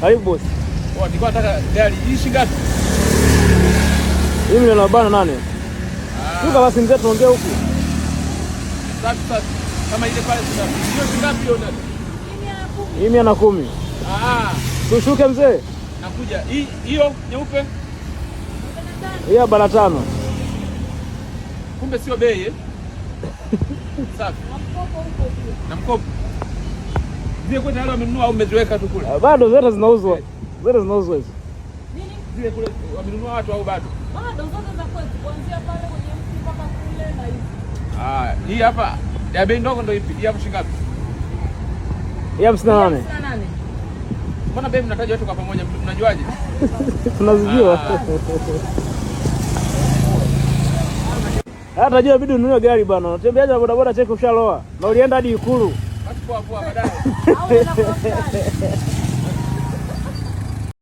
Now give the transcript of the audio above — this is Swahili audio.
Karibu bosi. Poa, nilikuwa nataka gari hii shilingi ngapi? Hii milioni 48. Shuka basi mzee, tuongee huku. Safi safi. Kama ile pale sasa. Hiyo shilingi ngapi hiyo dada? Hii 110. Ah, Tushuke mzee. Nakuja. Hii hiyo nyeupe? Hii 45. Kumbe sio bei eh? Safi. Na mkopo. Zile kule tayari wamenunua au mmeziweka tu kule? Ah, bado zote zinauzwa. Zote zinauzwa hizo. Zile kule wamenunua watu au bado? Bado zote za kwetu kuanzia pale kwenye mti mpaka kule na hizi. Ah, hii hapa ya bei ndogo ndio ipi? Hii hapo shilingi ngapi? Hii 58. 58. Mbona bei mnataja watu kwa pamoja, mnajuaje? Tunazijua. Hata jua bidi ununue gari bana. Unatembeaje na bodaboda cheki ushaloa. Na ulienda hadi Ikulu. Basi poa poa baadaye. Au unaenda kwa hospitali.